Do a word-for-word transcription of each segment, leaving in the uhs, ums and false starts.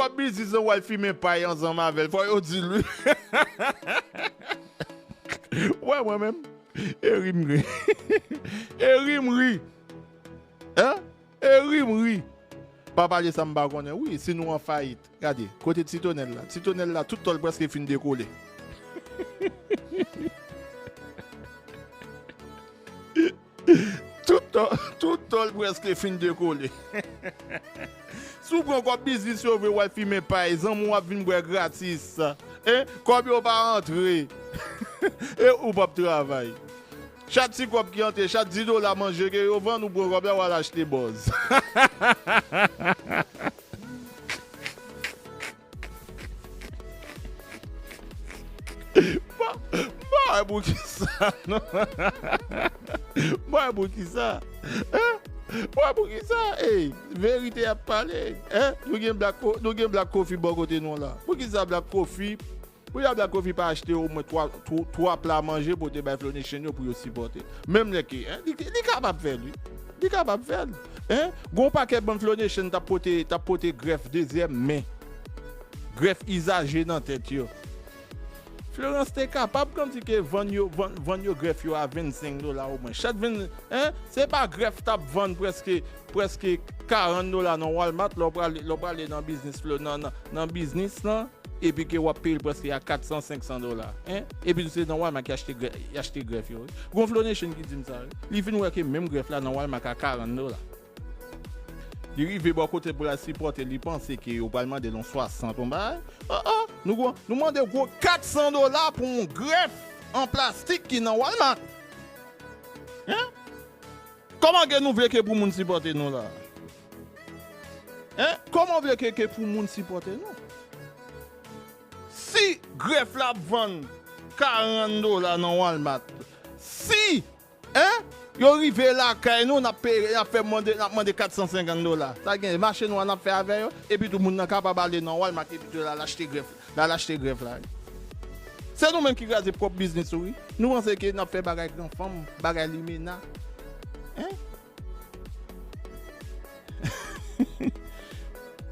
Ap biznis nan w al fimen pay ansanm avè l, fò yo di l wi. Wè mwen menm, e ri m ri. E ri m ri. Hein? E ri m ri. Pa pale sa m pa konnen. Wi, si nou an fayit. Gade, kote Ti Tonèl la? Ti Tonèl la, tout tòl prèske fin dekole. Tout tòl, tout tòl prèske fin dekole. Si w pran kòb biznis yo vre, w al fimen pay, zanmi w ap vin bwè gratis. Hein? Kòb yo pa antre. E ou p ap travay. Chak ti kòb ki antre, chak dis dola manje ke yo vann, ou pran kòb la, w al achte bòz. Bon, bon, pou ki sa, non? Bon, pou ki sa? Hein? Bon, pou ki sa? Ey, verite ap pale. Hein? Nou gen Black Co-, nou gen Black Coffee bò kote nou la. Pou ki sa Black Coffee Pou y a Black Coffee pa achte omwen twa, twa, twa pla manje pote bay Flow Nation yo pou yo sipòte. Menm lè ke, hein, li, li kapab fè l, wi. Li kapab fè l. Hein? Gon pakèt bann Flow Nation t ap pote, t ap pote grèf dezyèm men. Grèf izaje nan tèt yo. Florence te kapab kantike vann yo, vann, vann yo grèf yo a vennsenk dola omwen. Chak venn, hein? Se pa grèf t ap vann prèske, prèske karant dola nan Walmart, lè w prale, lè w prale nan biznis Flo-, nan, nan, nan biznis lan. Epi ke w ap peye l prèske a kat san, senk san dola, hein? Epi tou se nan Walmart y achte grè-, y achte grèf yo, wi. Gon Flow Nation ki di m sa, wi. Li fin wè ke menm grèf la nan Walmart a karant dola. Li rive bò kote pou l al sipòte, li panse ke yo pral mande l yon swasant, yon bagay. Oh, oh, nou gwo, nou mande gwo kat san dola pou yon grèf an plastik ki nan Walmart. Hein? Kòman ke nou vle ke pou moun sipòte nou la? Hein? Kòman w vle ke, ke pou moun sipòte nou? Si grèf la ap vann karant dola nan Walmart, si, hein, yo rive lakay nou, n ap peye, n ap fè mande, n ap mande kat san senkant dola. Sa gen, mache nwa n ap fè avè yo, epi tou moun nan kapab ale nan Walmart, epi tou l al achte grèf, l al achte grèf la. Se nou menm ki kraze pwòp biznis nou, wi. Nou panse ke n ap fè bagay gran fanm, bagay limena. Hein?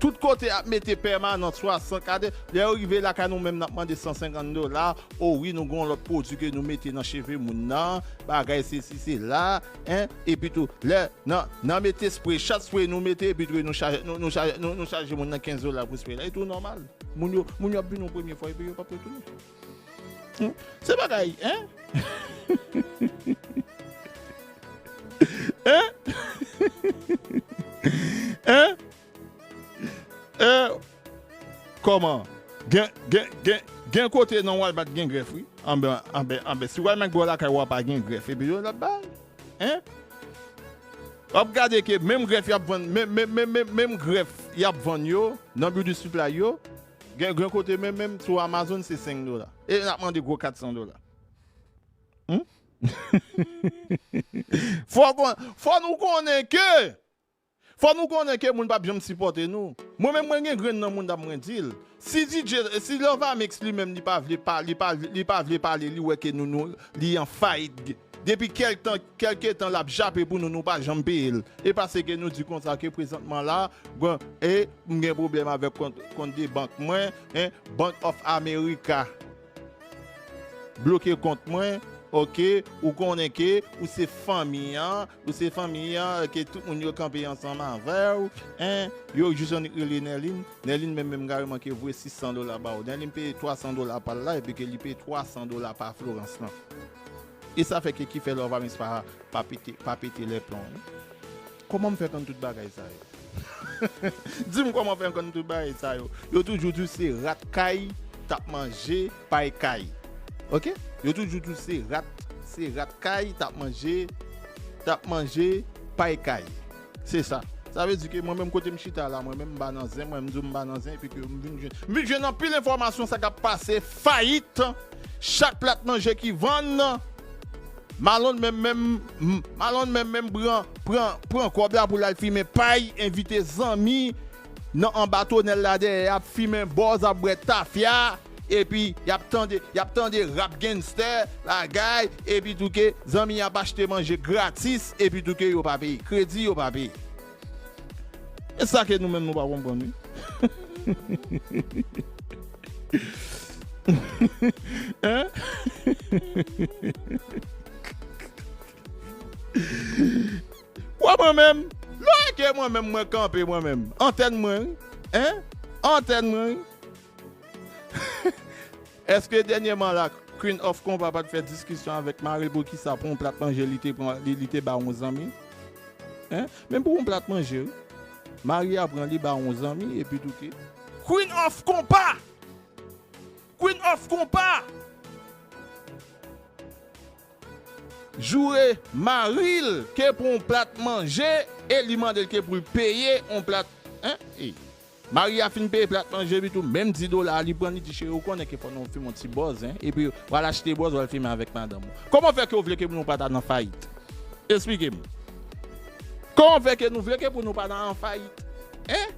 Tout kote ap mete pèmanan swasant, gade, lè yo rive lakay nou menm n ap mande san senkant dola, o wi, nou gen yon lòt pwodui ke nou mete nan cheve moun nan, bagay sesi sela, hein, epi tou, lè nan, nan mete spre, chak spre nou mete, epi tou nou chaje, nou, nou chaje, nou, nou chaje moun nan kenz dola pou spre la, e tou nòmal. Moun yo, moun yo ap vin yon premye fwa, epi yo p ap retounen. Hmm? Se bagay, hein? Hein? Hein? Eh, kòman? Gen, gen, gen, gen kote nan Walmart gen grèf, wi. Anben, anben, anben. Si Walmart gen lakay ou a pa gen grèf, epi yon lòt bagay. Hein? W ap gade ke menm grèf y ap vann, menm, menm, menm, menm, menm grèf y ap vann yo nan beauty supply yo, gen, gen kote menm, menm sou Amazon se senk dola. E n ap mande gwo kat san dola. Hmm? Fò kon-, fò nou konnen ke, fò nou konnen ke moun p ap janm sipòte nou. Mwen menm, mwen gen grenn nan moun dam mwen di l. Si D J, si Love Amix li menm li pa vle pa-, li pa, li pa vle pale, li wè ke nou, nou, li an fayit. Depi kèk tan, kèlke tan l ap jape pou nou, nou pa janm peye l. E paske nou di konsa ke prezantman la, bon, e m gen pwoblèm avèk kont, kont de bank mwen, hein, Bank of America bloke kont mwen, oke, ou konnen ke ou se fanmi an, ou se fanmi an, ke tout moun yo kanpe ansanm avè w, hein, yo jis annik rele Nerline, Nerline menm, menm kareman ke voye sis san dola ba w. Nerline peye twa san dola pa l la, epi ke li peye twa san dola pa Florence lan. E sa fè ke ki fè Love Amix pa, pa pete, pa pete lè plon, wi. Kòman m fè konn tout bagay sa yo? Di m kòman fè m konn tout bagay sa yo. Yo toujou di w se rat kay t ap manje pay kay. Oke? Yo toujou di w se rat, se rat kay t ap manje, t ap manje pay kay. Se sa. Sa vle di ke mwen menm kote m chita la, mwen menm m pa nan zen, mwen m di w m pa nan zen, epi ke m vin jwenn, m vin jwenn anpil enfòmasyon sa k ap pase, fayit, chak plat manje ki vann, Malone menm, menm, m-, Malone menm, menm pran, pran, pran kòb la pou l al fimen pay, envite zanmi nan anba tonèl la dèyè, y ap fimen bòz, ap bwè tafya, epi y ap tande, y ap tande rap gangster, bagay, epi tou ke zanmi ap achte manje gratis, epi tou ke yo pa peye. Kredi yo pa peye. E sa ke nou menm nou pa konprann, wi. Hein? Wè mwen menm, lè ke mwen menm mwen kanpe mwen menm, antèn mwen wi, hein? Antèn mwen wi. Èske dènyèman la, Queen of Konpa pa t fè diskisyon avèk mari l pou kisa pou yon plat manje li te pran, li, li te ba yon zanmi? Hein? Menm pou yon plat manje wi. Mari a pran li ba yon zanmi epi touke. Queen of Konpa! Queen of Konpa! Joure mari l ke pou yon plat manje e li mande l ke pou l peye yon plat, hein? E mari a fin peye plat manje epi tou menm dis dola a li pran li di cheri ou konnen ke fò nou fè yon ti bòz, hein? Epi w al achte bòz w al fimen avèk madanm ou. Kòman fè ke w vle ke nou pa ta nan fayit? Esplike m. Kòman fè ke nou vle ke pou nou pa ta nan fayit? Hein?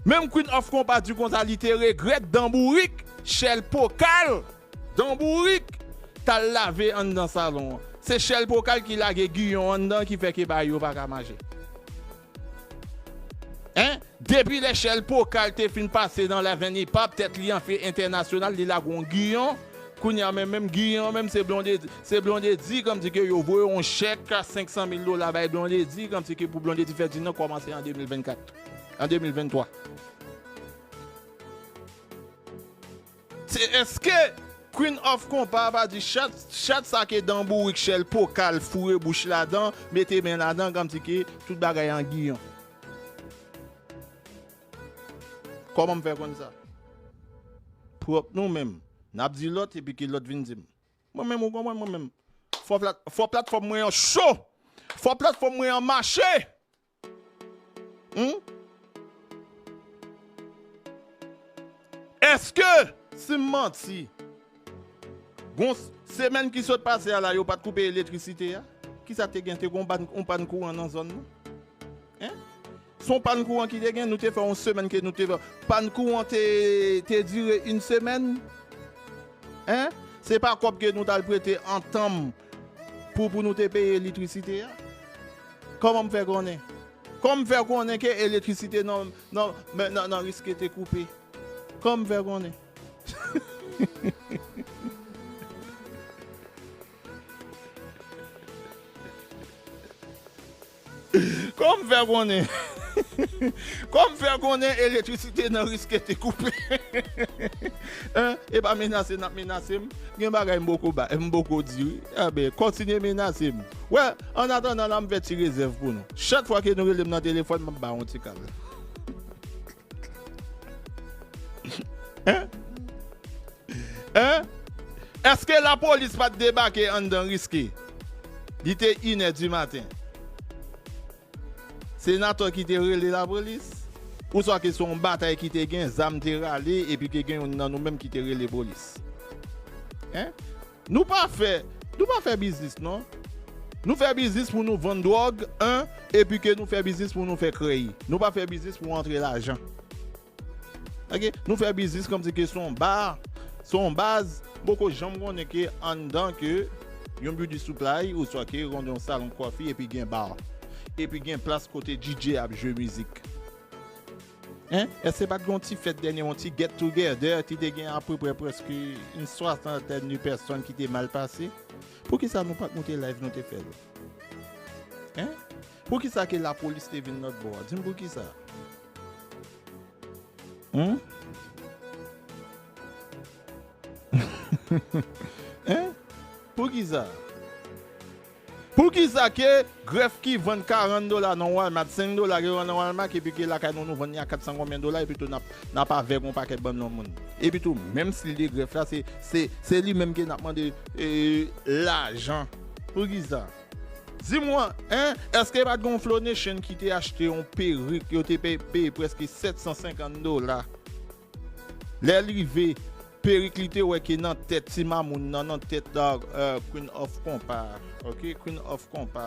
Menm Queen of Konpa di konsa li te regrèt Dan Bourik, Shell Pokal, Dan Bourik t al lave anndan salon an. Se Shell Pokal ki lage giyon anndan ki fè ke bagay yo pa ka mache. Hein? Depi lè Shell Pokal te fin pase nan Lavenue Pub, tèt li anfle entènasyonal, li lage yon giyon. Kounye a menm, menm giyon an menm se Blondedy, se Blondedy kòmsi ke yo voye yon chèk senk san mil dola bay Blondedy kòmsi ke pou Blondedy fè di nan kòmanse an de mil vennkat, an de mil venntwa. Se èske Queen of Konpa pa di chat, chat sa ke Dan Bourik, Shell Pokal foure bouch ladan, mete men ladan, kòmsi ke tout bagay an giyon? Kòman m fè konn sa? Pwòp nou menm, n ap di lòt epi ke lòt vin di m. Mwen menm, ou konprann mwen menm. Fò plat-, fò platfòm mwen an cho. Fò platfòm mwen an mache. Hmm? Èske, si m manti, gon s-, semèn ki sot pase a la, yo pa t koupe elektrisite a? Kisa te gen? Te gon pàn, yon pàn kouran nan zòn nan? Hein? Se yon pàn kouran ki te gen, nou te fè yon semèn ke nou te fè. Pàn kouran te, te dire yon semèn. Hein? Se pa kòb ke nou t al prete antanm pou, pou nou te peye elektrisite a? Kòman m fè konnen? Kòman m fè konnen ke elektrisite nan, nan, nan, nan, nan riske te koupe? Kòman m fè konnen? Kòman m fè konnen? Kòman m fè konnen elektrisite nan riske te koupe? Hein? E pa menase n ap menase m. Gen bagay m poko ba, m poko di wi. Enben, kontinye menase m. Wè, annatandan la, m fè ti rezèv pou nou. Chak fwa ke nou rele m nan telefòn, m ap ba yon ti kal. Hein? Hein? Èske lapolis pa t debake anndan riske? Li te inè di maten. Senatè ki te rele lapolis? Oswa ke se yon batay ki te gen, zam te rale, epi ke gen youn nan nou menm ki te rele polis? Hein? Nou pa fè, nou pa fè biznis, non. Nou fè biznis pou nou vann dwòg, en, epi ke nou fè biznis pou nou fè krèy. Nou pa fè biznis pou antre lajan. Ok? Nou fè biznis kòmsi ke se yon ba, se yon baz, m poko janm konnen ke anndan ke yon beauty supply, oswa ke yon, yon salon kwafi, epi gen bar. Epi gen plas kote D J ap jwe mizik. Hein? Èske pa t gen yon ti fèt dènye, yon ti get together ki te gen apeprè prèske yon swasantèn de pèsòn ki te mal pase? Poukisa nou pa t moute live nou te fè l? Hein? Poukisa ke lapolis te vin lòt bò a? Di m poukisa? Hein? Hein? Poukisa? Poukisa ke grèf ki vann karant dola nan Walmart, senk dola ke vann nan Walmart, epi ke lakay nou, nou vann li a kat san konbyen dola, epi tou n ap, n ap avèg yon pakèt bann lòt moun? Epi tou, menm stil de grèf la, se, se, se li menm ke n ap mande, e, lajan. Poukisa? Di mwen, en, èske pa t gen yon Flow Nation ki te achte yon perik, yo te peye, peye prèske sèt san senkant dola? Lè l rive, perik li te wè ke nan tèt ti mamoun nan, nan tèt, euh, Queen of Konpa, ok, Queen of Konpa,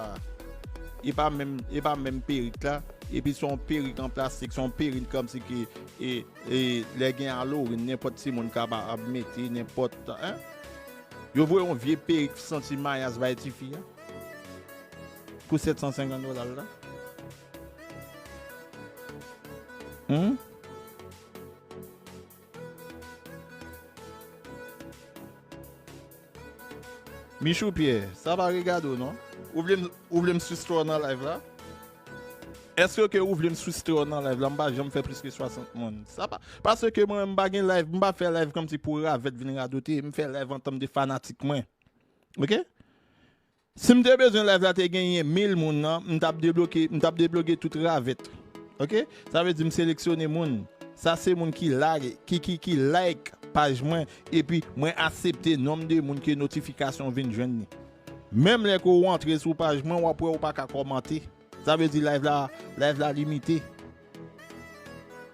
e pa menm, e pa menm perik la, epi se yon perik an plastik, se yon perik kòmsi ke, e, e, lè gen Halloween, nenpòt timoun kapab mete, nenpòt, en. Yo voye yon vye perik santi mayas bay tifi a pou sèt san senkant dola la. Hmm? Michou Pierre, sa pa regade w non. Ou vle m, ou vle m swistre w nan live la? Èske ke ou vle m swistre w nan live la? M pa janm fè plis ke swasant moun. Sa pa, paske mwen menm m pa gen live, m pa fè live kòmsi pou ravèt vin radote, m fè live an tanm de fanatik mwen. Ok? Si m te bezwen live la te genyen mil moun nan, m t ap debloke, m t ap debloke tout ravèt. Ok? Sa vle di m seleksyone moun. Sa se moun ki like, ki, ki, ki like paj mwen, epi mwen aksepte nonm de moun ke notifikasyon vin jwenn li. Menm lè ke w antre sou paj mwen, w ap wè ou pa ka kòmante. Sa vle di live la, live la limite.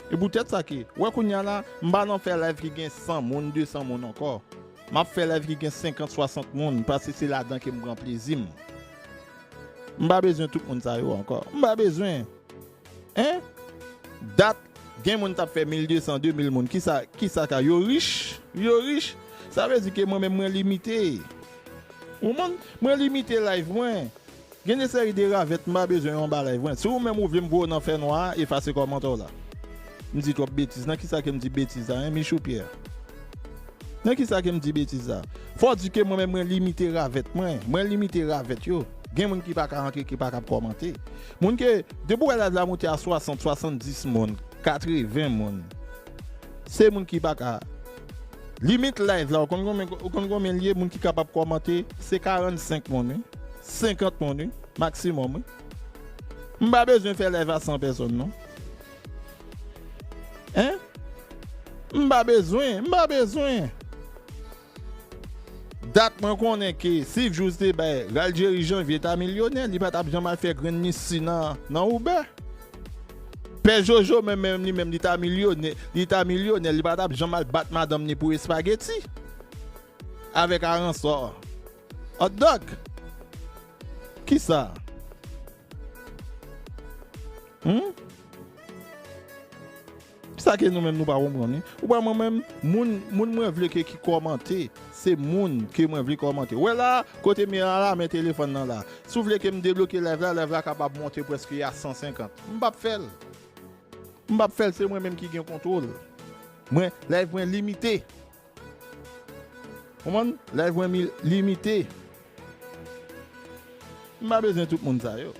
E poutèt sa ke, wè kounye a la, m pa nan fè live ki gen san moun, de san moun ankò. M ap fè live ki gen senkant, swasant moun, paske se ladan ke m pran plezi m. M pa bezwen tout moun sa yo ankò. M pa bezwen. Hein? Dat, gen moun t ap fè mil de san, de mil moun. Kisa, kisa ka? Yo rich? Yo rich? Sa vle di ke mwen menm mwen limite. Ou konprann? Mwen limite live mwen. Gen de seri de ravèt m pa bezwen yo anba live mwen. Si ou menm ou vle m voye w nan fènwa a, efase kòmantè w la. M di twòp betiz. Nan kisa ke m di betiz la, hein, Michou Pierre? Nan kisa ke m di betiz la? Fò w di ke mwen menm mwen limite ravèt mwen. Mwen limite ravèt yo. Gen moun ki pa ka antre, ki pa ka kòmante. Moun ke, depi w wè live la moute a swasant, swasanndis moun, katreven moun. Se moun ki pa ka. Limit live la, ou konn konbyen, ou konn konbyen l ye, moun ki kapab kòmante, se karannsenk moun, wi. Senkant moun, wi. Maksimòm, wi. M pa bezwen fè live a san pèsòn, non. Hein? M pa bezwen, m pa bezwen. Dat mwen konnen ke si Views te bay Raljery Janvier ta milyonè, li pa t ap janm al fè grenn nisi nan, nan Uber. Pè Jojo menm, menm li menm, li ta milyonè, li ta milyonè, li pa t ap janm al bat madanm ni pou espageti. Avèk aransò. Hot dog. Kisa? Hmm? Sa ke nou menm nou pa konprann, wi. Ou pa mwen menm, moun, moun mwen vle ke ki kòmante, se moun ke mwen vle kòmante. Wè la, kote m ye a la, men telefòn nan la. Si w vle ke m debloke live la, live la kapab monte prèske a san senkant. M p ap fè l. M p ap fè l, se mwen menm ki gen kontwòl. Mwen, live mwen limite. Konprann? Live mwen mi-, limite. M pa bezwen tout moun sa yo.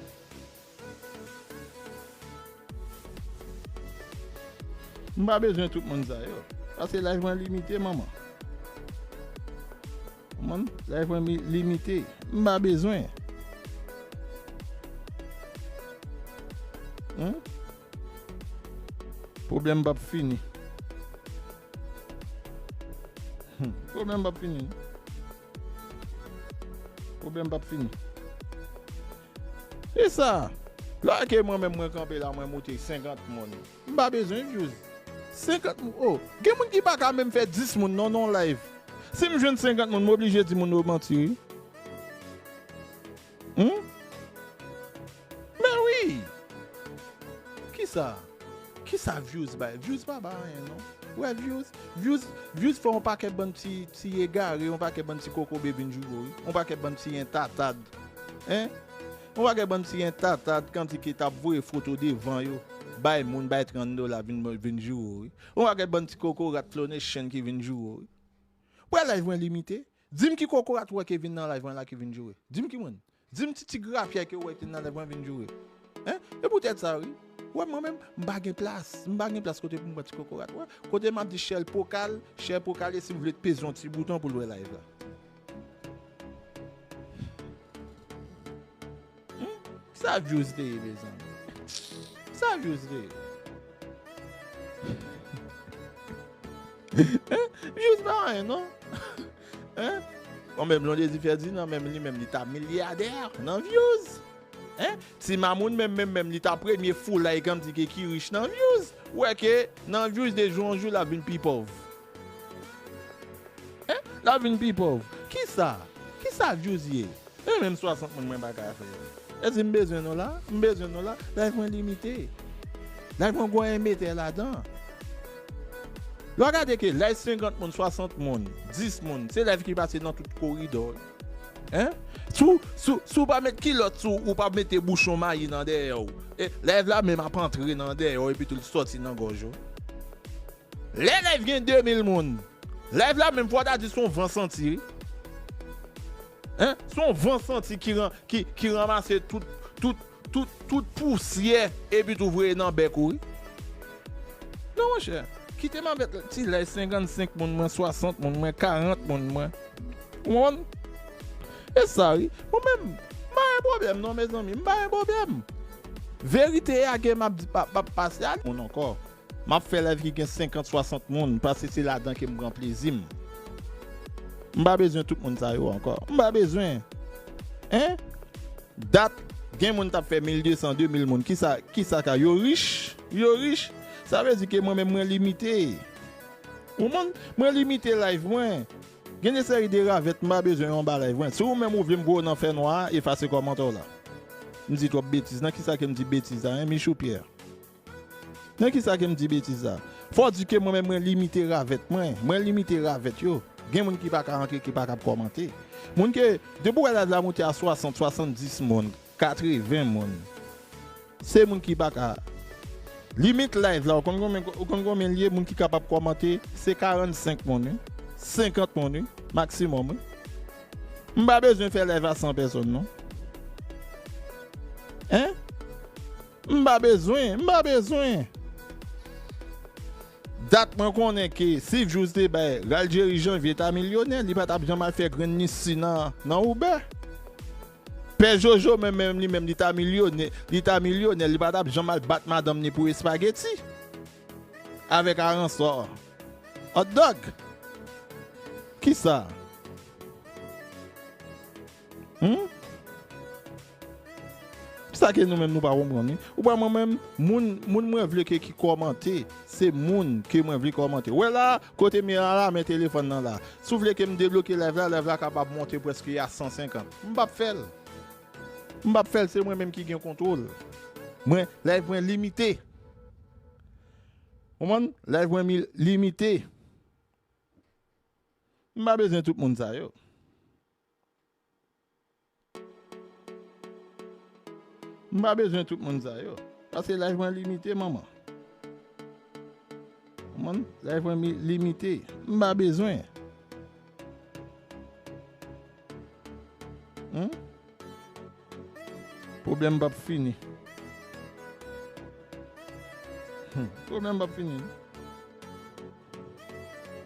M pa bezwen tout moun sa yo. Paske live mwen limite, manman. Konprann? Live mwen mi-, limite. M pa bezwen. Hmm? Pwoblèm p ap fini. Hmm. Pwoblèm p ap fini. Pwoblèm p ap fini. E sa, lè ke mwen menm mwen kanpe la, mwen moute senkant moun. M pa bezwen views. Senkant moun. Oh, gen moun ki pa ka menm fè dis moun non, non live. Si m jwenn senkant moun, m oblije di moun yo manti, wi. Hmm? Men wi! Kisa? Kisa views bay? Views pa bay anyen, non. Wè views, views, views fè yon pakèt bann ti, ti egare, yon pakèt bann ti kokobe vin joure w, wi. Yon pakèt bann ti entatad. Hein? Yon pakèt bann ti entatad, kanti ki t ap voye foto devan yo, bay moun, bay trant dola vin, vin joure w, wi. Yon pakèt bann ti kokorat flone chen ki vin joure w, wi. Wè live mwen limite. Di m ki kokorat ou wè ke vin nan live mwen la ki vin joure. Di m ki moun. Di m ti, ti grapyay ke ou wè ki nan live mwen vin joure. Hein? E poutèt sa, wi. Ou wè mwen menm, m pa gen plas. M pa gen plas kote pou m pran ti kokorat. Ou wè? Kote m ap di Shell Pokal, Shell Pokal, e si m vle peze yon ti bouton pou l wè live la. Hmm? Sa views te ye, mezanmi? Sa views te ye? Hein? Views pa anyen, non. Hein? Bon, men Blondedy Ferdinand, menm li menm, li ta milyadè nan views. Hein? Ti Mamoun, menm, menm, menm, li ta premye foulay kanti ke ki rich nan views. Ou wè ke nan views, de jou an jou, l ap vin pi pòv. Hein? L ap vin pi pòv. Kisa? Kisa views ye? E menm swasant moun mwen pa ka fè. Èske m bezwen nou la? M bezwen nou la? Live mwen limite. Live mwen gon enmetè ladan. Lè w gade ke live senkant moun, swasant moun, dis moun, se live ki pase nan tout koridò. Hein? Si w, si w, si w pa met kilòt sou ou, ou pa mete bouchon mayi nan dèyè w. E live la menm ap antre nan dèyè w epi tou l sòti nan gòj ou. Lè live gen de mil moun, live la menm fò w ta di se yon van santi, wi. Hein? Se yon van santi ki ran-, ki, ki ranmase tout, tout, tout, tout pousyè epi tou voye nan bèk ou, wi. Non, monchè. Kite m avèk ti live senkannsenk moun mwen, swasant moun mwen, karant moun mwen. Ou konprann? E sa, wi. Mwen menm, m pa gen pwoblèm, non, mezanmi. M pa gen pwoblèm. Verite a gen m ap di, m ap, m ap pase a moun ankò. M ap fè live ki gen senkant, swasant moun, paske se ladan ke m pran plezi m. M pa bezwen tout moun sa yo ankò. M pa bezwen. Hein? Dat, gen moun t ap fè mil de san, de mil moun. Kisa, kisa ka? Yo rich? Yo rich? Sa vle di ke mwen menm mwen limite. Ou konprann? Mwen limite live mwen. Gen de seri de ravèt m pa bezwen yo anba live mwen. Si ou menm ou vle m voye w nan fènwa a, efase kòmantè w la. M di twòp betiz. Nan kisa ke m di betiz la, hein, Michou Pierre? Nan kisa ke m di betiz la? Fò w di ke mwen menm mwen limite ravèt mwen. Mwen limite ravèt yo. Gen moun ki pa ka antre, ki pa ka ap kòmante. Moun ke, depi w wè live la moute a swasant, swasanndis moun, katreven moun, se moun ki pa ka. Limit live la, ou konn konbyen, ou konn konbyen l ye, moun ki kapab kòmante, se karannsenk moun, wi. Senkant moun, wi, maksimòm, wi. M pa bezwen fè live a san pèsòn, non. Hein? M pa bezwen, m pa bezwen. Dat mwen konnen ke si Vyouz te bay Raljery Janvier ta milyonè, li pa t ap janm al fè grenn nisi nan, nan Uber. Pè Jojo menm, menm li menm, li ta milyonè, li ta milyonè, li pa t ap janm al bat madanm ni pou espageti. Avèk aransò. Hot dog. Kisa? Hmm? Sa ke nou menm nou pa konprann, wi. Ou pa mwen menm, moun, moun mwen vle ke ki kòmante, se moun ke mwen vle kòmante. Wè la, kote m ye a la, men telefòn nan la. Si w vle ke m debloke live la, live la kapab monte prèske a san senkant. M p ap fè l. M p ap fè l, se mwen menm ki gen kontwòl. Mwen, live mwen limite. Ou konprann? Live mwen mi-, limite. M pa bezwen tout moun sa yo. M pa bezwen tout moun sa yo. Paske live mwen limite, manman. Ou konprann? Live mwen mi-, limite. M pa bezwen. Hmm? Pwoblèm p ap fini. Hmm. Pwoblèm p ap fini.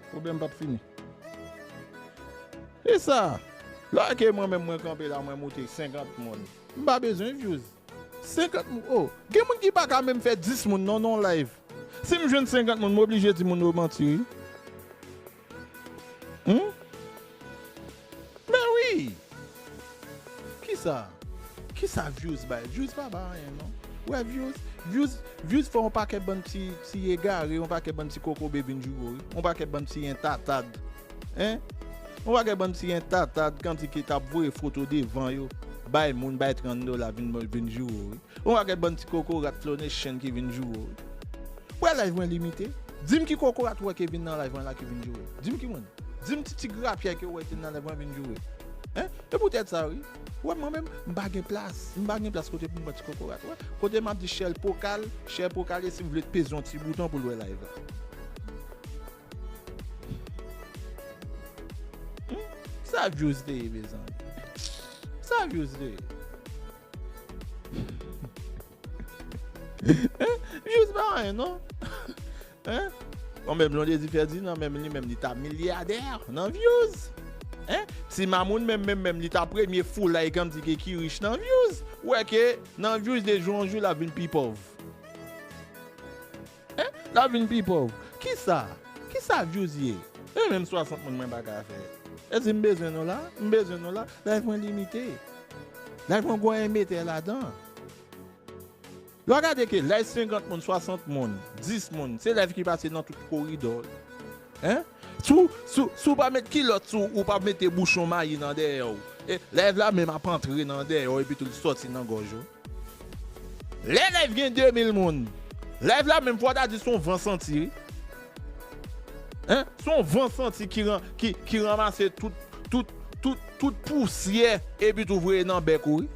Pwoblèm p ap fini. E sa, lè ke mwen menm mwen kanpe la, mwen moute senkant moun. M pa bezwen views. Senkant moun, oh, gen moun ki pa ka menm fè dis moun non, nan live. Si m jwenn senkant moun, m oblije di moun yo manti, wi. Hmm? Men wi! Kisa? Kisa views bay? Views pa bay anyen, non. Wè, views, views, views fè yon pakèt bann ti, ti egare, yon pakèt bann ti kokobe vin joure w, wi. Yon pakèt bann ti entatad. Hein? Yon pakèt bann ti entatad, kanti ki t ap voye foto devan yo, bay moun, bay trant dola, vin, vin joure w, wi. Yon pakèt bann ti kokorat Flow Nation ki vin joure w, wi. Wè live mwen limite. Di m ki kokorat ou wè ki vin nan live mwen la ki vin joure w. Di m ki moun. Di m ti, ti grapyè ke w wè ki nan live mwen vin joure w. Hein? E poutèt sa, wi. Ou wè mwen menm, m pa gen plas. M pa gen plas kote pou m pran ti kokorat. Wè, kote m ap di Shell Pokal, Shell Pokal, e si m vle peze yon ti bouton pou l wè live la. Hmm? Sa views te ye, mezanmi? Sa views te ye? Hein? Views pa anyen, non. Hein? Bon, men Blondedy Ferdinand, menm li menm, li ta milyadè nan views. Hein? Ti Mamoun, menm, menm, menm, li ta premye foulay kanti ke ki rich nan views. Ou wè ke nan views, de jou an jou, l ap vin pi pòv. Hein? L ap vin pi pòv. Kisa? Kisa views ye? E menm swasant moun mwen pa ka fè. E di m bezwen nou la? M bezwen nou la? Live mwen limite. Live mwen gwo enmetè ladan. Lè w gade ke live senkant moun, swasant moun, dis moun, se live ki pase nan tout koridò. Hein? Si w, si w, si w pa met kilòt sou ou, ou pa mete bouchon mayi nan dèyè w. E live la menm ap antre nan dèyè w epi tou l sòti nan gòj ou. Lè live gen de mil moun, live la menm fò w ta di se yon van santi, wi. Hein? Se yon van santi ki ran-, ki, ki ranmase tout, tout, tout, tout pousyè, epi tou voye nan bèk ou, wi.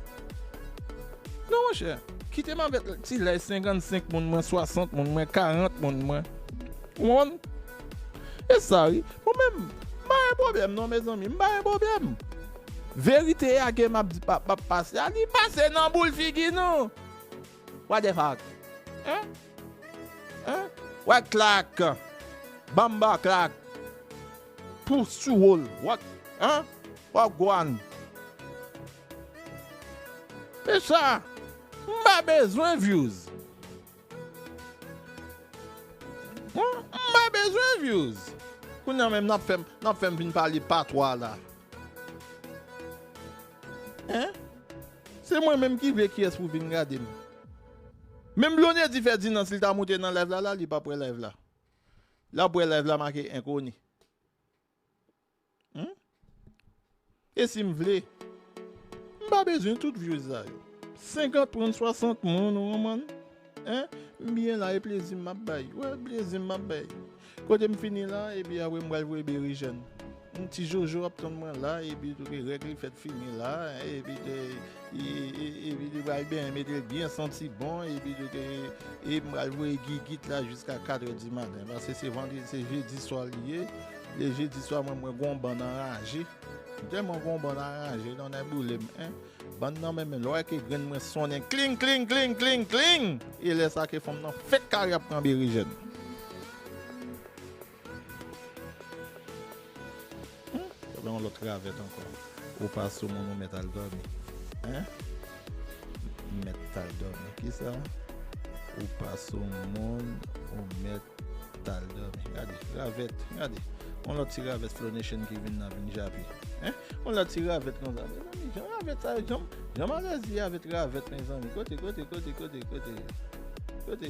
Non, monchè. Kite m avèk ti lay senkannsenk moun mwen, swasant moun mwen, karant moun mwen. Ou konprann? E sa, wi. Mwen menm, m pa gen pwoblèm, non, mezanmi. M pa gen pwoblèm. Verite a ke m ap di, m ap, m ap pase a, li pase nan boul figi nou. What the fuck? Hein? Hein? What clack? Bamba clack. Pussy hole. What? Hein? Wagwan. E sa, m pa bezwen views. Hein? M pa bezwen views. Kounye a menm n ap fè m, n ap fè m vin pale patwa la. Hein? Se mwen menm ki vle kiyès pou vin gade m. Menm Blondedy Ferdinand, si l ta moute nan live la, la, li p ap wè live la. L ap wè live la make enkoni. Hmm? E si m vle, m pa bezwen tout views sa yo. Senkant moun, swasant moun, ou konprann? Hein? M byen la, e plezi m ap bay. Wè, plezi m ap bay. Kote m fini la, epi apre m pral voye berejèn. Yon ti jojo ap tann mwen la, epi tou ke règ li fèt fini la, epi te, e, e, epi li pral byen mete l byen santi bon, epi tou ke, e m pral voye gigit la jiska katrè di maten, paske se vandredi, se jedi swa li ye. Le jedi swa, mwen, mwen gon bann anraje. M tèlman gon bann anraje, tonnè boule m, en. Bann nan menm, lè w wè ke grenn mwen sonnen kling, kling, kling, kling, kling, e lè sa ke fanm nan fèk kare ap pran berejèn. Hmm? Sa fè yon lòt ravèt ankò. Ou pa sou moun, ou mèt al dòmi. Hein? Mèt al dòmi. Kisa? Ou pa sou moun, ou mèt al dòmi. Gade, ravèt, gade. Yon lòt ti ravèt Flow Nation ki vin nan vin jape. Hein? Yon lòt ti ravèt konsa. Mezanmi, jan ravèt sa yo, jan, jan malèz ye avèk ravèt, mezanmi. Kote, kote, kote, kote, kote? Kote?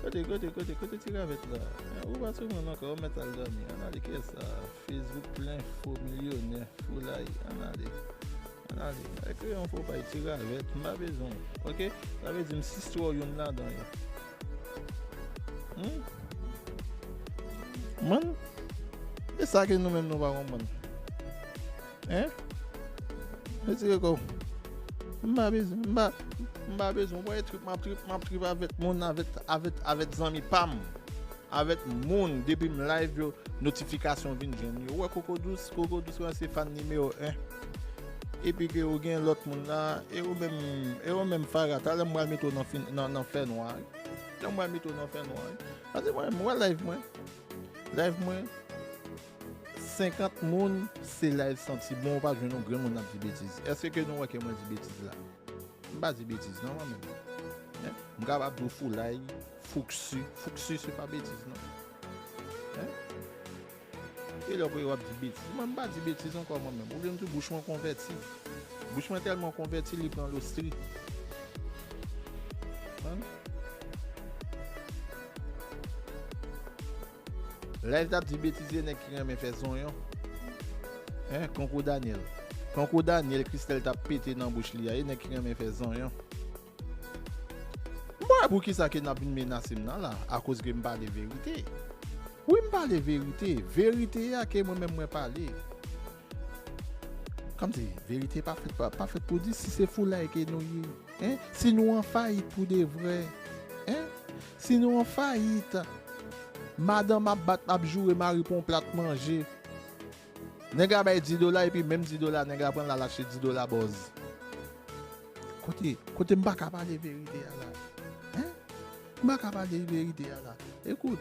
Kote, kote, kote, kote ti ravèt la? Hein, ou pa sou moun ankò, ou mèt al dòmi. Ann ale kiyès sa? Facebook plen fo milyonè, foulay. Ann ale. Ann ale. Al kreye yon fo paj ti ravèt, m pa bezwen w. Oke? Sa vle di m sistwè w youn ladan yo. Hmm? Man, e sa ke nou menm nou pa konprann. Hein? Retire kò w. M pa bezwen, m pa, m pa bezwen. Ou wè trip, m ap trip, m ap trip avèk moun, avèk, avèk, avèk zanmi pa m. Avèk moun, depi m live yo, notifikasyon vin jwenn yo. Ou wè Koko Dous, Koko Dous wè se fan nimewo en. Epi ke ou gen lòt moun la, e ou menm, e ou menm Farah, talè m pral mete w nan fin, nan, nan fè nwa. Talè m pral mete w nan fè nwa. Paske mwen, mwen live mwen. Live mwen, senkant moun, se live santi bon, ou pa jwenn yon grenn moun ap di betiz. Èske ke nou wè ke mwen di betiz la? M pa di betiz non, mwen menm. Hein? M kapab di w foulay, fouksi. Fouksi, se pa betiz non. Hein? E lè w ap di betiz. Mwen, m pa di betiz ankò, mwen menm. Ou vle m di w bouch mwen konvèti? Bouch mwen tèlman konvèti, li pran lostri. Hein? Lè l t ap di betiz, e nèg ki renmen fè zonyon. Hein, Konkou Daniel. Konkou Daniel, Christelle t ap pete nan bouch li a, e nèg ki renmen fè zonyon. M pa wè poukisa ke n ap vin menase m nan la, akoz ke m pale verite. Wi, m pale verite. Verite a ke mwen menm mwen pale. Kòmsi, verite pa fèt, pa, pa fèt pou di si se foulay ke nou ye. Hein? Si nou an fayit pou de vrè. Hein? Si nou an fayit, madanm ap bat, ap joure mari pou yon plat manje. Nèg la bay dis dola, epi menm dis dola, nèg la pran l al achte dis dola bòz. Kote, kote m pa ka pale verite a la? Hein? M pa ka pale verite a la. Ekout,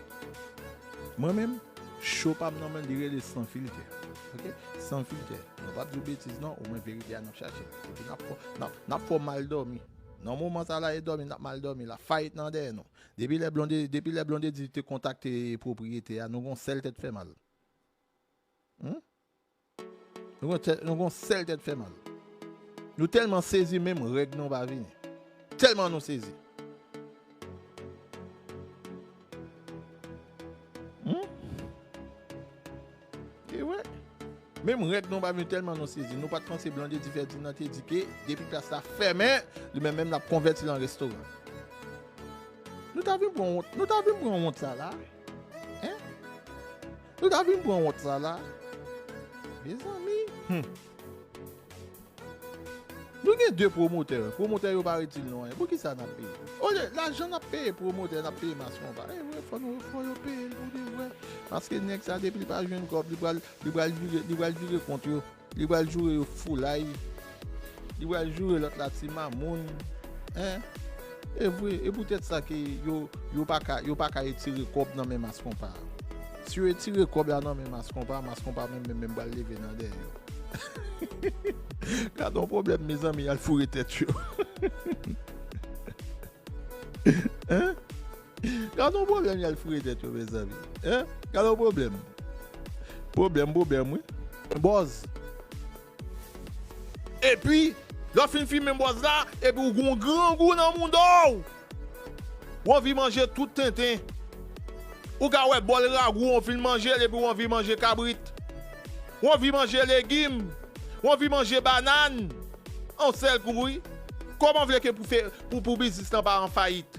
mwen menm, show pa m nan men li rele San Filtè. Oke? San Filtè. Nou p ap di w betiz non, omwen verite a n ap chache. Epi n ap fè, n ap, n ap fè w mal dòmi. Nan moman sa la, e dòmi n ap mal dòmi la. Fayit nan dèyè nou. Depi lè Blonde, depi lè Blondedy te kontakte pwopriyetè a, nou gon sèl tèt fè mal. Hmm? Nou gon tèt, nou gon sèl tèt fè mal. Nou tèlman sezi, menm règ nou pa vini. Tèlman nou sezi. Hmm? E wè. Menm règ nou pa vini tèlman nou sezi. Nou pa t panse Blondedy Ferdinand te di ke depi plas la fèmen, li menm menm l ap konvèti l an restoran. Nou ta vin pran wont, nou ta vin pran wont sa la. Hein? Nou ta vin pran wont sa la. Mezanmi, hmm. Nou gen de pwomotè. Pwomotè yo pa itil nou anyen. Poukisa n ap peye? Olye, lajan n ap peye pwomotè, n ap peye Mass Konpa. E vre, fò nou, fò yo peye l pou de vre. Paske nèg sa, depi li pa jwenn kòb, li pral, li pral vire, li pral vire kont yo. Li pral joure yo foulay. Li pral joure lòt la ti mamoun. Hein? E vre, e poutèt sa ke yo, yo pa ka, yo pa ka retire kòb nan men Mass Konpa. Si yo retire kòb la nan men Mass Konpa, Mass Konpa menm, menm, menm pral leve nan dèyè yo. Gad yon pwoblèm, mezanmi, y al foure tèt yo. Hein? Gad yon pwoblèm, y al foure tèt yo, mezanmi. Hein? Gad yon pwoblèm. Pwoblèm, pwoblèm, wi. Bòz. Epi, lè w fin fimen bòz la, epi w gen yon grangou nan mouda w. W anvi manje tout tenten. Ou ka wè bòl ragou, w fin manje l, epi w anvi manje kabrit. W anvi manje legim. W anvi manje banann. Yon sèl kou, wi. Kòman w vle ke pou fè, pou, pou biznis lan pa an fayit?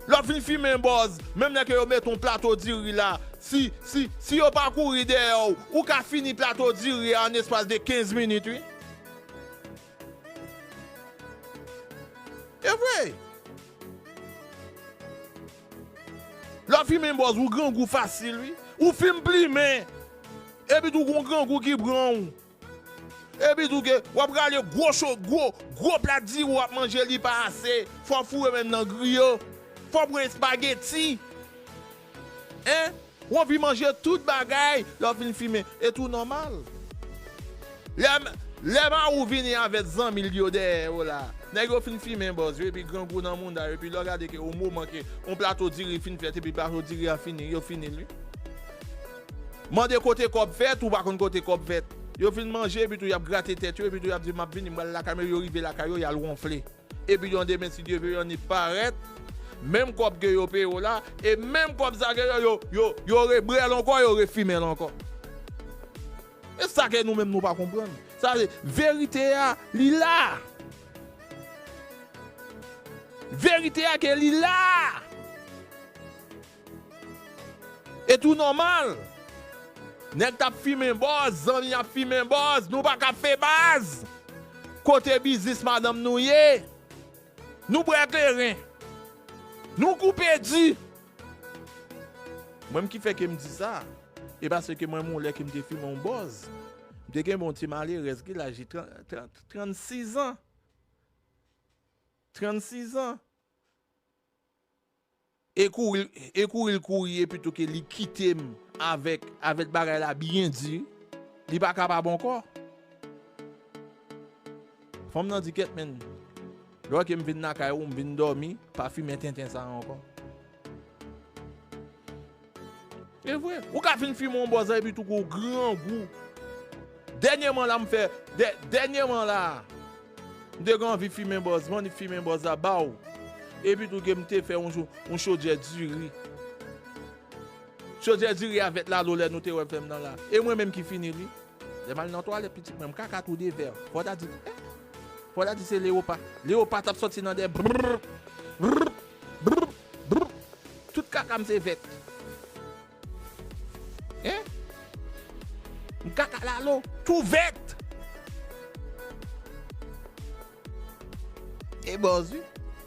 Lè w fin fimen bòz, menm lè ke yo mete yon plato diri la, si, si, si yo pa kouri dèyè w, ou ka fini plato diri a an espas de kenz minit, wi. E vre. Lè w fimen bòz, ou grangou fasil, wi. Ou fin plimen. Epi tou, gon grangou ki pran w. Epi tou ke w ap rale gwo cho, gwo, gwo plat diri w ap manje, li pa ase. Fò w foure menm nan griyo. Fò w pran espageti. Hein? W anvi manje tout bagay lè w fin fimen. E tou nòmal. Lè, lè mari w vini avèk zanmi l yo dèyè yo la. Nèg yo fin fimen bòz yo, epi grangou nan mouda yo, epi lè w gade ke o moman ke yon plato diri fin fèt, epi plato diri a fini, yo fini l, wi. Mande kote kòb fèt, ou pa konn kote kòb fèt. Yo fin manje, epi tou y ap grate tèt yo, epi tou y ap di, "M ap vini, m pral lakay mwen," yo rive lakay yo, y al wonfle. Epi yon demen, si Dye ve, yon nit parèt, menm kòb ke yo peye w la, e menm kòb sa ke yo, yo, yo, yo rebrè l ankò, yo refimen l ankò. E sa ke nou menm nou pa konprann. Sa se verite a, li la. Verite a ke li la. E tou nòmal. Nèg t ap fimen bòz, zanmi ap fimen bòz, nou pa ka fè baz. Kote biznis madanm nou ye? Nou bwè kleren. Nou koupe di. Mwen m ki fè ke m di sa, e paske mwen menm yon lè ke m te fimen yon bòz, m te gen yon ti malerèz ki laj li trant, trant, trannsis an. Trannsis an. E kouri, e kouri l kouri, epi tou ke li kite m avèk, avèk bagay la byen di, li pa kapab ankò. Fanm nan di, "Kèt, men, lè ke m vin lakay ou, m vin dòmi, pa fimen tenten sa a ankò." E vre, ou ka fin fimen yon bòz la epi tou gon grangou. Dènyèman la m fè, dè-, dènyèman la, m te gen anvi fimen bòz, m annik fimen bòz la ba w. Epi tou ke m te fè yon, yon chodyè diri. Chodyè diri avèk lalo lè nou te wè m fè m nan la. E mwen menm ki fini li. Lè m al nan twalèt pitit mwen, m kaka tou de vè. Fò w ta di, eh, fò w ta di se Leopa. Leopa t ap sòti nan dèyè. Brrr, brrr, brrr, brrr. Tout kaka m se vèt. Hein? M kaka lalo, tou vèt. E bòz, wi.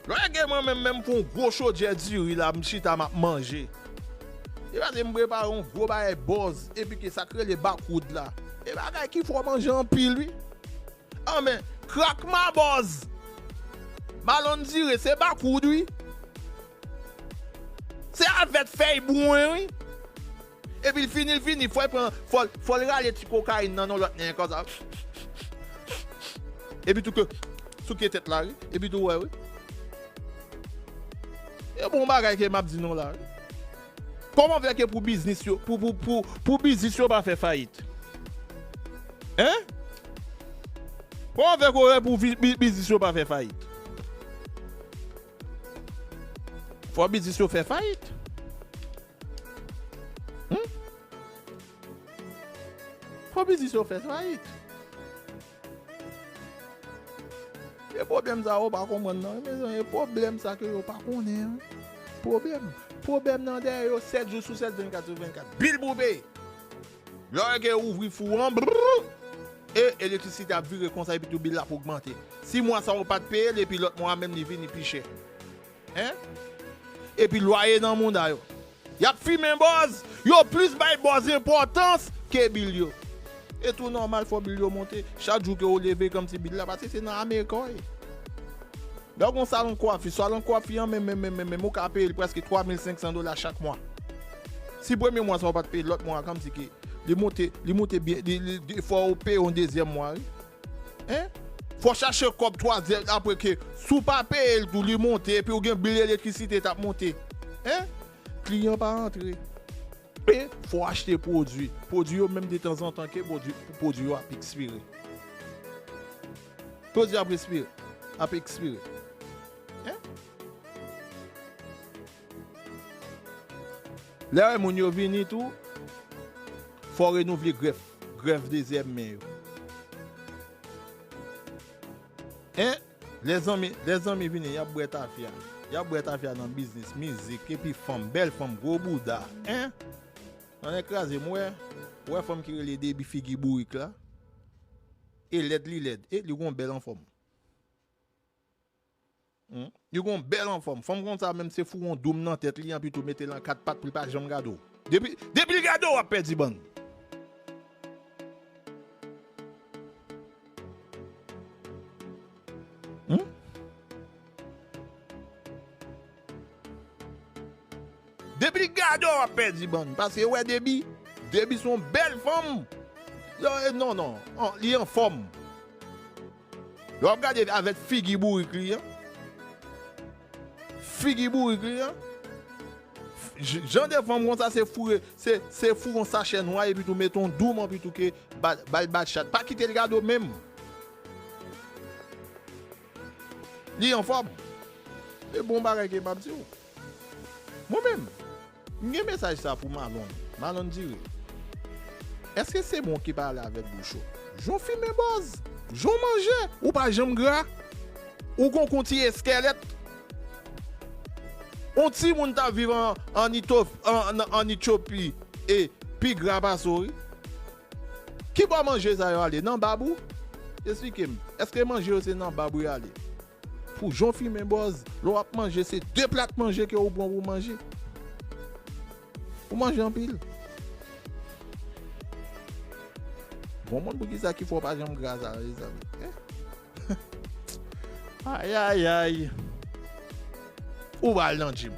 Lè gen mwen menm, menm pou yon gwo chodyè diri la, m chita, m ap manje. E pa di m prepare yon gwo bagay bòz, epi ke sa k rele bakoud la. E bagay ki fè w manje anpil, wi. Anben, krakma bòz. Malonn dire, se bakoud, wi. Se avèk fèy bwen, wi. Epi l fini, l fini, fò l pran, fò l, fò l rale ti kokayin nan non lòt nen konsa. Epi tou ke souke tèt la, wi. Epi tou wè, wi. E bon bagay ke m ap di nou la, wi. Kòman fè ke pou biznis yo, pou, pou, pou, pou biznis yo pa fè fayit? Hein? Kòman fè ke pou vi-, bi-, biznis yo pa fè fayit? Fò biznis yo fè fayit. Hmm? Fò biznis yo fè fayit. E pwoblèm sa yo pa konprann nan, mezanmi, e pwoblèm sa ke yo pa konnen, wi. Pwoblèm. Pwoblèm nan dèyè yo sèt jou sou sèt, vennkat sou vennkat. Bil pou w peye. Lè w ke ouvri fou an, brrr, e elektrisite ap vire konsa, epi tou bil la ap ogmante. Si mwa sa a ou pa t peye l, epi lòt mwa a menm li vini pi chè. Hein? Epi lwaye nan mouda yo. Y ap fimen bòz, yo plis bay bòz enpòtans ke bil yo. E tou nòmal, fò bil yo monte. Chak jou ke w leve, kòmsi bil la, paske se nan Amerik ou ye. Lè w gon salon kwafi, salon kwafi an menm, menm, menm, menm, menm, ou ka peye l prèske twa mil senk san dola chak mwa. Si premye mwa sa ou pa t peye, lòt mwa a kòmsi ke li monte, li monte byen, li, li, li, fò ou peye yon dezyèm mwa, wi. Hein? Fò chache kòb twazyèm, apre ke, si w pa peye l tou, li monte, epi ou gen bil elektrisite t ap monte. Hein? Kliyan pa antre. E fò w achte pwodui. Pwodui yo menm de tanzantan ke pwodui, pwodui yo ap ekspire. Pwodui ap ekspire. Ap ekspire. Hein? Lè w wè moun yo vini tou, fò w renouvle grèf, grèf dezyèm men yo. Hein? Lèzanmi, lèzanmi vini, y ap bwè tafya. Y ap bwè tafya nan biznis, mizik, epi fanm, bèl fanm, gwo bouda. Hein? Nan nèg kraze m, wè, wè fanm ki rele Debi figi bourik la. E lèd li lèd. E li gon bèl anfòm. Hmm? Li gon bèl anfòm. Fanm konsa menm se foure yon doum nan tèt li an pito mete l an kat pat pou l pa janm gade w. Depi, depi l gade w, w ap pèdi bann. Hmm? Depi l gade w, w ap pèdi bann. Paske wè Debi, Debi se yon bèl fanm. Yo, eh, non, non. An, li anfòm. Lè w ap gade avèk figi bourik li an. Figi bourik li an. J-, jan de fanm konsa se foure, se, se foure yon sachè nwa epi tou mete yon doum an pito ke ba, ba l bat chat. Pa kite l gade w menm. Li anfòm. E bon bagay ke m ap di w. Mwen menm, m gen mesaj sa pou Malonn. Malonn Dire. Èske se mwen ki pale avèk bouch ou? Jan w fimen bòz, jan w manje, ou pa janm gra. Ou gon kou ti eskèlèt. On timoun t ap viv an, an Etyo-, an, an, an Etyopi e pi gra pase w, wi. Ki bò manje sa yo ale? Nan bab ou? Esplike m. Èske manje yo se nan bab ou y ale? Pou jan w fimen bòz, lè w ap manje, se de plat manje ke ou pran pou w manje. Ou manje anpil. Bon, moun pou kisa ki fè w pa janm gra sa, mezanmi? Hein? Ayayay. Ou ba l nan djim.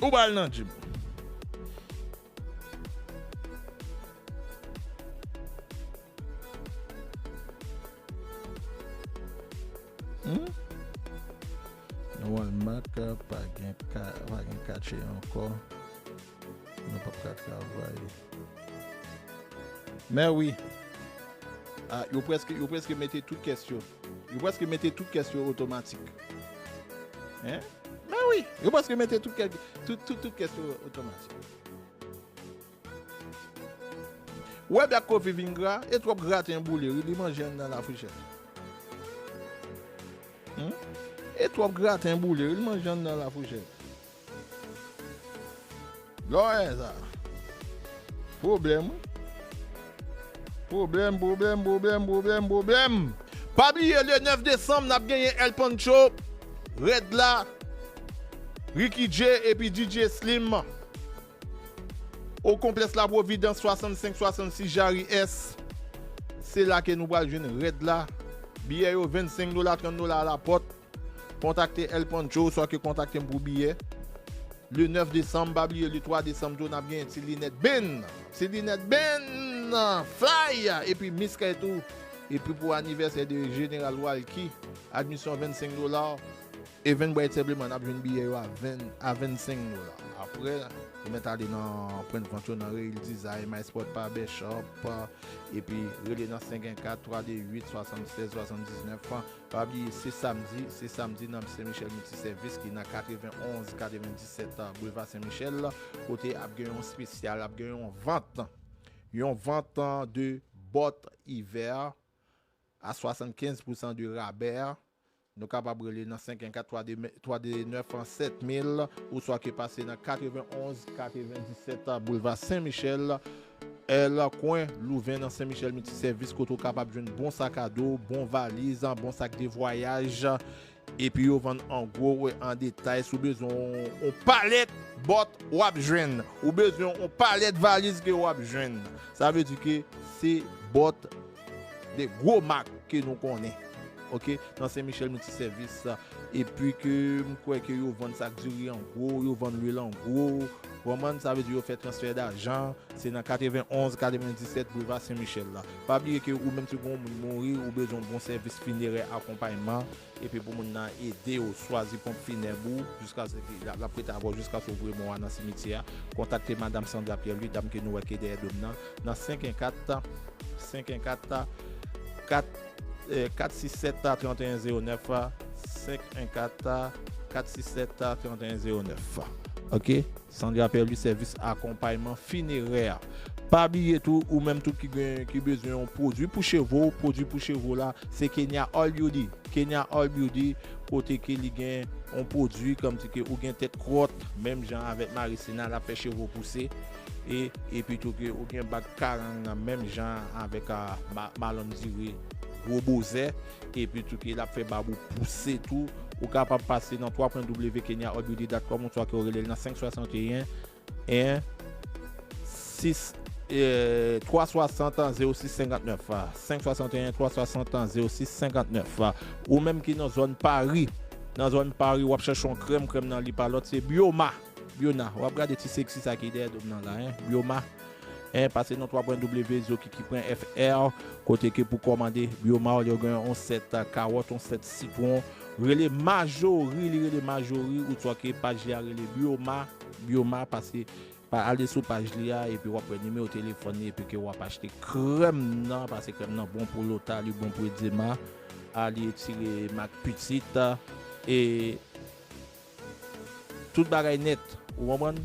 Ou ba l nan djim. Hmm? Nan Walmart pa gen ka, pa gen katye ankò. Nou p ap ka travay. Men wi. Ah, yo prèske, yo prèske mete tout kès yo. Yo prèske mete tout kès yo otomatik. Hein? Men wi, yo prèske mete tout kès, tout, tout, tout kès yo otomatik. Ou wè Black Coffee vin gra, e twòp graten boule, wi, li manje anndan lafouchèt. Hmm? E twòp graten boule, wi, li manje anndan lafouchèt. Lòyè sa. Pwoblèm, wi. Pwoblèm, pwoblèm, pwoblèm, pwoblèm, pwoblèm. Pa bliye, le nèf desanm, n ap genyen El Pancho, Rèd La, Ricky J epi D J Slim. O konplèks La Providence, swasannsenk swasannsis Jarry S. Se la ke nou pral jwenn Rèd La. Biyè yo vennsenk dola, trant dola alapòt. Kontakte El Pancho, oswa ke kontakte m pou biyè. Le nèf desanm, pa bliye, le twa desanm tou, n ap genyen Ti Linèt Ben. Ti Linèt Ben, Fly, epi Miss Kay tou. Epi pou anivèsè de Jeneral Walky, admisyon vennsenk dola. Eventbrite senpleman, n ap jwenn biyè yo a ven, a vennsenk dola. Apre, ou mèt ale nan pwent vant yo, nan Real Design, My Sport Barber Shop, epi rele nan senk en kat, twa de uit, swasannsèz, swasanndiznèf. Pa bliye, se samdi, se samdi nan Sen Michèl Miltisèvis ki nan katrevenn onz katrevendisèt Boulva Sen Michèl, kote ap gen yon espesyal, ap gen yon vant, yon vant de bòt ivè a swasannkenz pousan de rabè. Nou kapab rele nan senk en kat twa de nèf sèt mil, oswa ke pase nan katrevenn onz katrevendisèt Boulva Sen Michèl, L, kwen Louven nan Sen Michèl Miltisèvis, kote w kapab jwenn bon sak a do, bon valiz, bon sak de vwayaj. Epi yo vann an gwo, an detay. Si w bezwen yon, yon palèt bòt, w ap jwenn. Ou bezwen yon palèt valiz ke w ap jwenn. Sa vle di ke se bòt de gwo mak ke nou konnen. Oke? Nan Sen Michèl Miltisèvis. Epi ke m kwè ke yo vann sak diri an gwo, yo vann lwil an gwo. Ou konprann? Sa vle di yo fè transfè dajan. Se nan katrevenn onz katrevendisèt Boulva Sen Michèl la. Pa bliye ke ou menm si gon moun mouri, ou bezwen bon sèvis finerè akonpayman, epi pou moun nan ede w chwazi ponp finèb ou, jiskaske l ap rete avè w jiskaske w voye mò a nan simityè a, kontakte Madam Sandra Pierre Louis, dam ke nou wè ki dèyè dòm nan, nan senk en kat, senk en kat, kat, kat sis sèt trant en zewo nèf, senk en kat, kat sis sèt trant en zewo nèf. Oke? Sandra Pierre Louis, sèvis akonpayman finerè. Pa bliye tou, ou menm tou ki gen, ki bezwen yon pwodui pou cheve w, pwodui pou cheve w la, se Kenya All Beauty. Kenya All Beauty, kote ke li gen yon pwodui kòmsi ke ou gen tèt kwòt, menm jan avèk Marisina, l ap fè cheve w pouse. E, epi tou ke ou gen bag karang nan menm jan avèk, a, ma-, Malòn Diri, gwo bozè. Epi tou ke l ap fè bab ou pouse tou. Ou kapab pase nan twa pwen W Kenya All Beauty dot com, oswa ke w rele l nan senk swasanteyen, en, sis, eh, twa swasant zewo sis senkantnèf, a, senk swasanteyen twa swasant zewo sis senkantnèf, a. Ou menm ki nan zòn Pari, nan zòn Pari, w ap chèche yon krèm, krèm nan li pa lòt, se Bioma. Bioma, w ap gade ti seksi sa ki dèyè dòm nan la, en, Bioma. En, pase nan twa pwen W zokiki pwen F R, kote ke pou kòmande Bioma, yo gen yon sèt, a, kawòt, yon sèt sitwon. Rele Majori, li rele Majori, oswa ke paj li a rele Bioma, Bioma, pase pa ale sou paj li a, epi w ap wè nimewo telefòn li, epi ke w ap achte krèm nan, pase krèm nan bon pou lota, li bon pou edzema, a, li etire mak pitit, e tout bagay nèt, ou konprann?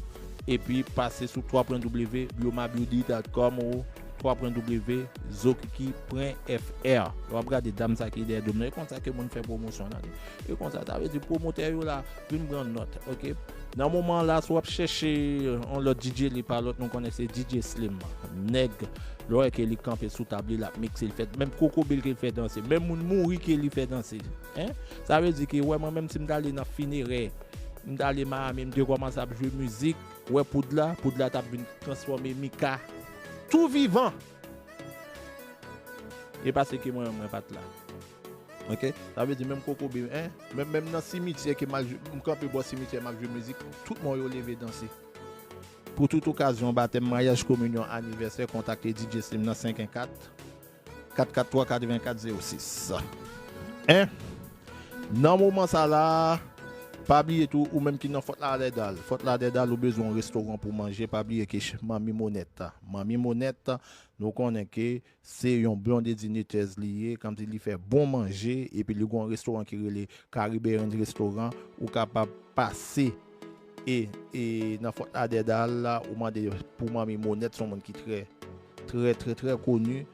Epi pase sou twa pwen W bioma beauty dot com ou twa pwen W zokiki pwen F R. W ap gade dam sa ki dèyè dòm nan. E konsa ke moun fè pwomosyon nan. E konsa, sa vle di pwomotè yo la vin pran nòt, oke? Nan moman la, si w ap chèche yon lòt D J, li pa lòt, nou konnen se D J Slim. Nèg, lè w wè ke li kanpe sou tab li, l ap mikse, li fè, menm kokobe l ke l fè danse, menm moun mouri ke li fè danse. En? Sa vle di ke, wè, mwen menm si m t ale nan finerè, m t ale Miami, m te kòmanse ap jwe mizik, wè poud la, poud la t ap vin transfòme Mika tou vivan. E pase ke mwen, mwen pa t la. Oke? Sa vle di menm kokobe, en? Menm, menm nan simityè ke m al jwe, m kanpe bò simityè, m ap jwe mizik, tout mò yo leve danse. Pou tout okazyon, batèm, maryaj, kominyon, anivèsè, kontakte D J Slim nan senk en kat, kat kat twa, katrevenkat zewo sis. En? Nan moman sa la, pa bliye tou, ou menm ki nan Fort Lauderdale. Fort Lauderdale, ou bezwen yon restoran pou manje, pa bliye ke ch-, Manmi Monèt. Manmi Monèt, nou konnen ke se yon blonde dinitèz li ye, kòmsi li fè bon manje, epi li gen yon restoran ki rele Caribbean Restaurant, ou kapab pase e, e nan Fort Lauderdale la, ou mande pou Manmi Monèt, se yon moun ki trè, trè, trè, trè koni.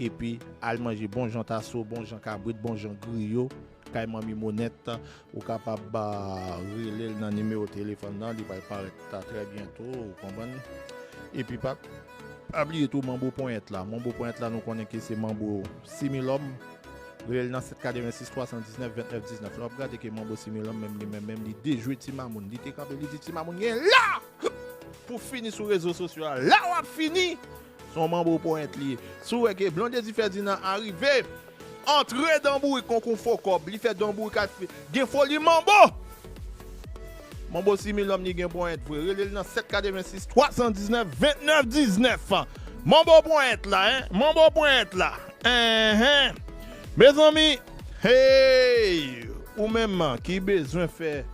Epi al manje bon jan taso, bon jan kabrit, bon jan griyo kay Manmi Monèt. Ou kapab, a, rele l nan nimewo telefòn nan, li pral parèt, a, trè byento, ou konprann. Epi pa, pa bliye tou Manbo Ponyèt la. Manbo Ponyèt la, nou konnen ke se Manbo Similòm. Rele l nan sèt katrevensis twa san diznèf ventnèf diznèf. Lè w ap gade ke Manbo Similòm, menm li menm, menm li dejwe Ti Mamoun. Li te kanpe, li di Ti Mamoun gen la! Pou fini sou rezo sosyo a. La w ap fini! Se yon Manbo Ponyèt li ye. Si w wè ke Blondedy Ferdinand arive, antre dan bourik kon kou fo kòb. Li fè dan bourik al fè, gen foli manbo! Manbo Similòm li gen ponyèt vre. Rele l nan sèt katrevensis twa san diznèf ventnèf diznèf. Manbo ponyèt la, en? Manbo ponyèt la. Enhen. Mezanmi, hey! Ou menm ki bezwen fè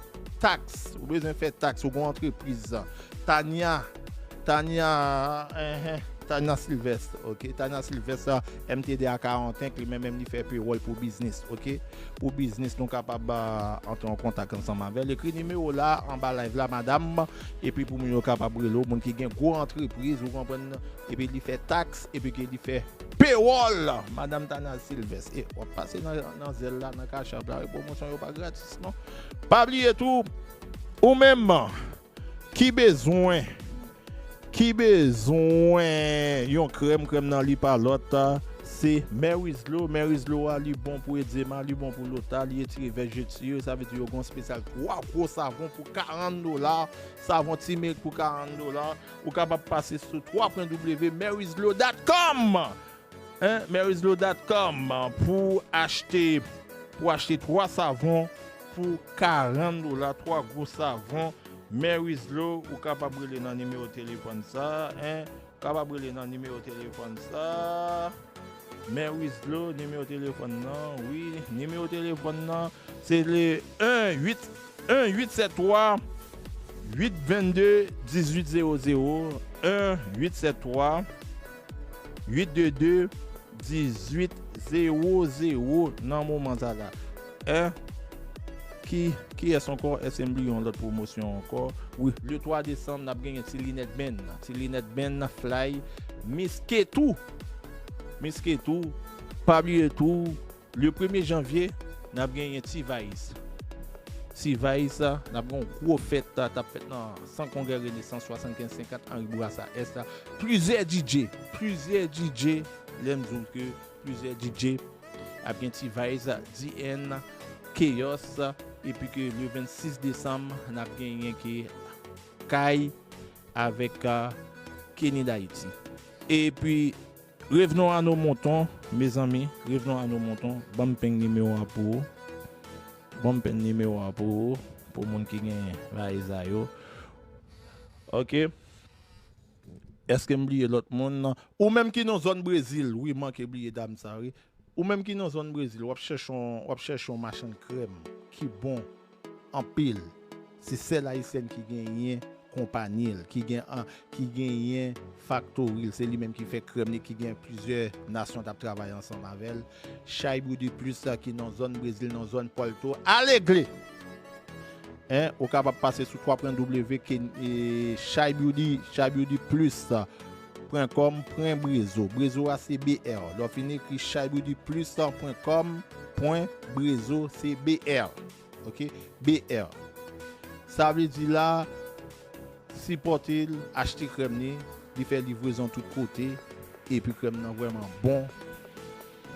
taks, ou bezwen fè taks, ou gon antrepriz. Tanya, Tanya, enhen. Tanya Sylvestre, ok? Tanya Sylvestre, M T D A karant et un, li menm menm li fè pewòl pou biznis, ok? Pou biznis, nou kapab, ah, antre an kontak ansanm avè l. Ekri nimewo la anba live la, madanm, epi pou moun yo kapab rele w, moun ki gen gwo antrepriz, ou konprann, epi li fè taks, epi ke li fè pewòl, madanm Tanya Sylvestre. E w ap pase nan, nan zèl la, nan Cash App la, wi, pwomosyon yo pa gratis, non. Pa bliye tou, ou menm, ki bezwen, ki bezwen yon krèm, krèm nan li pa lòt, se Mary's Glow. Mary's Glow a, li bon pou edzema, li bon pou lota, li etire vèjeti yo, sa vle di yo gon espesyal twa gwo savon pou karant dola, savon timerik pou karant dola. Ou kapab pase sou w w w marysglow dot com. Hein, marysglow dot com pou achte, pou achte twa savon pou karant dola, twa gwo savon Mary's Glow. Ou kapab rele nan nimewo telefòn sa, hein, ou kapab rele nan nimewo telefòn sa. Mary's Glow, nimewo telefòn nan, wi, nimewo telefòn nan, se le un huit, un huit sept trois, huit vingt deux, dix huit zéro zéro, un huit sept trois, huit deux deux, dix huit zéro zéro nan moman sa la. Hein? Ki, kiyès ankò? Èske m bliye yon lòt pwomosyon ankò? Wi, le twa desanm, n ap genyen ti linèt benn. Ti linèt benn, fly, Miss Ketou. Miss Ketou, pa bliye tou, le premye janvye, n ap genyen T-Vice. T-Vice, n ap gen yon gwo fèt, t ap fèt nan Sant Kongrè Renesans, swasannkenz senkant Henri Bourassa Est la. Plizyè D J, plizyè D J, lè m di w ke plizyè D J, ap gen T-Vice, D N, Chaos, epi ke le vennsis desanm, n ap genyen ke Kay avèk, ah, Kenny D'Haïti. Epi, revenons à nos moutons, mezanmi, revenons à nos moutons, ban m peng nimewo a pou ou. Ban m peng nimewo a pou ou, pou moun ki gen valiz a yo. Ok. Èske m bliye lòt moun? Ou menm ki nan zòn Brezil, wi, m manke bliye dam sa, wi. Ou menm ki nan zòn Brezil, w ap chèche yon, w ap chèche yon machann krèm ki bon anpil. Se sèl ayisyèn ki genyen konpanyi l, ki gen an, ki genyen faktori l, se li menm ki fè krèm li, ki gen plizyè nasyon t ap travay ansanm avè l. Chay Beauty Plus, ki nan zòn Brezil, nan zòn Porto Alegre. Hein, ou kapab pase sou w w w ken-, e, Chay Beauty, Chay Beauty Plus pwen kòm pwen Brezo. Brezo a se B R. Lè w fin ekri chay beauty plus pwen kòm pwen Brezo, se B R. Ok? B R. Sa vle di la, sipòte l, achte krèm li, li fè livrezon tout kote, epi krèm nan vrèman bon.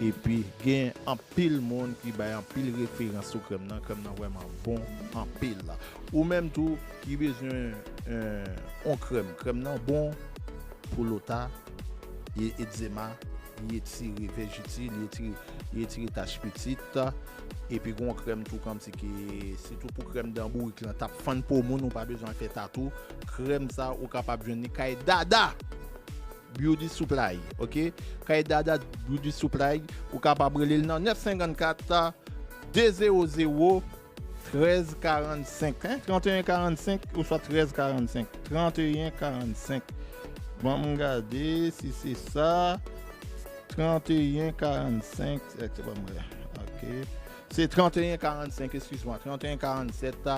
Epi gen anpil moun ki bay anpil referans sou krèm nan. Krèm nan vrèman bon anpil. Ou menm tou ki bezwen, eh, on krèm. Krèm nan bon pou lota, li edzema, li etire vèjiti, li etire, li etire tach pitit. Epi gen yon krèm tou kòmsi ki, sitou pou krèm dan bourik lan, t ap fann po moun, ou pa bezwen fè tatou. Krèm sa, ou kapab jwenn li kay Dada Beauty Supply, ok? Kay Dada Beauty Supply, ou kapab rele l nan nèf senkannkat, de zewo zewo, trèz karannsenk, hein? Tranteyen karannsenk oswa trèz karannsenk? Tranteyen karannsenk. Ban m gade si se sa. Tranteyen karannsenk, se pa mwen. Ok. Se tranteyen karannsenk, eskiz mwen, tranteyen karannsèt,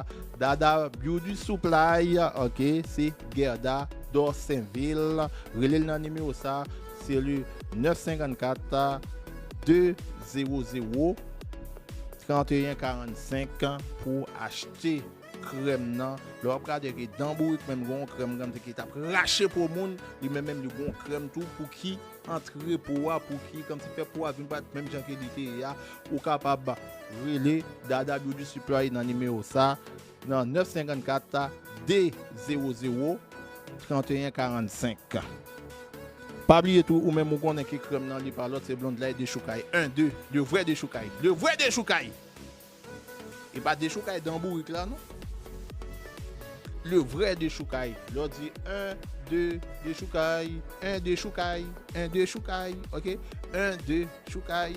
Dada Beauty Supply, ok, se Gerda Dorsainville. Rele l nan nimewo sa, se le nèf senkannkat, de zewo zewo, tranteyen karannsenk pou achte krèm nan. Lè w ap gade ke dan bourik menm gen yon krèm kòmsi ki t ap rache po moun, li menm menm li gen yon krèm tou pou ki antre po a, pou ki kòmsi fè po a vin parèt menm jan ke li te ye a, ou kapab rele Dada Beauty Supply nan nimewo sa, nan nèf senkannkat, de zewo zewo, tranteyen karannsenk. Pa bliye tou, ou menm ou konnen ke krèm nan li pa lòt, se Blondlay Dechoukay. En, de, le vrè Dechoukay. Le vrè Dechoukay! E pa dechoukay dan bourik la, non. Le vrè dechoukay. Lè w di en, de, dechoukay, en, dechoukay, en, dechoukay, ok? En, de, choukay.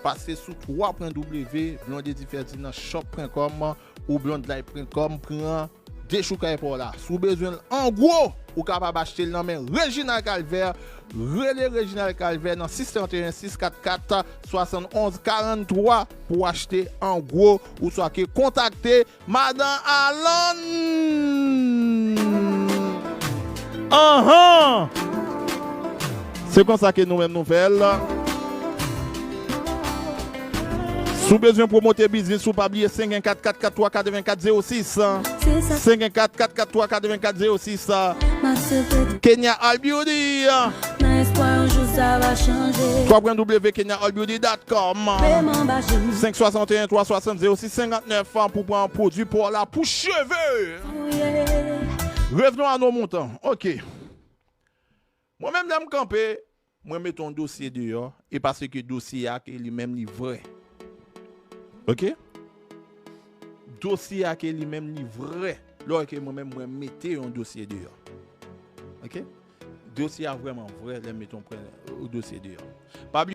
Pase sou w w w blondedy ferdinand shop pwen kòm ou blondlay pwen kòm, pran dechoukay pa w la. Si w bezwen l an gwo, ou kapab achte l nan men Reginald Calvert. Rele Reginald Calvert nan sis trant e en, sis kat kat, swasann onz karant twa pou w achte an gwo, ouswa ke kontakte Madan Alan. Anhan! Se konsa ke nou menm nou fè l. Si w bezwen pwomote biznis ou, pa bliye senk en kat, kat kat twa, katrevenkat zewo sis. Senk en kat, kat kat twa, katrevenkat zewo sis. Kenya All Beauty. Nan espwa yon jou sa va chanje. W kenya all beauty dot com. Senk swasanteyen twa swasant zewo sis senkantnèf pou pran pwodui pa w la pou cheve. Revenons à nos moutons. Ok. Mwen menm lè m kanpe, mwen mete yon dosye deyò, e paske dosye a ke li menm li vrè. Ok? Dosye a ke li menm li vrè. Lè ke mwen menm mwen mete yon dosye deyò. Ok? Dosye a vrèman vrè lè m mete yon dosye deyò. Pa bliye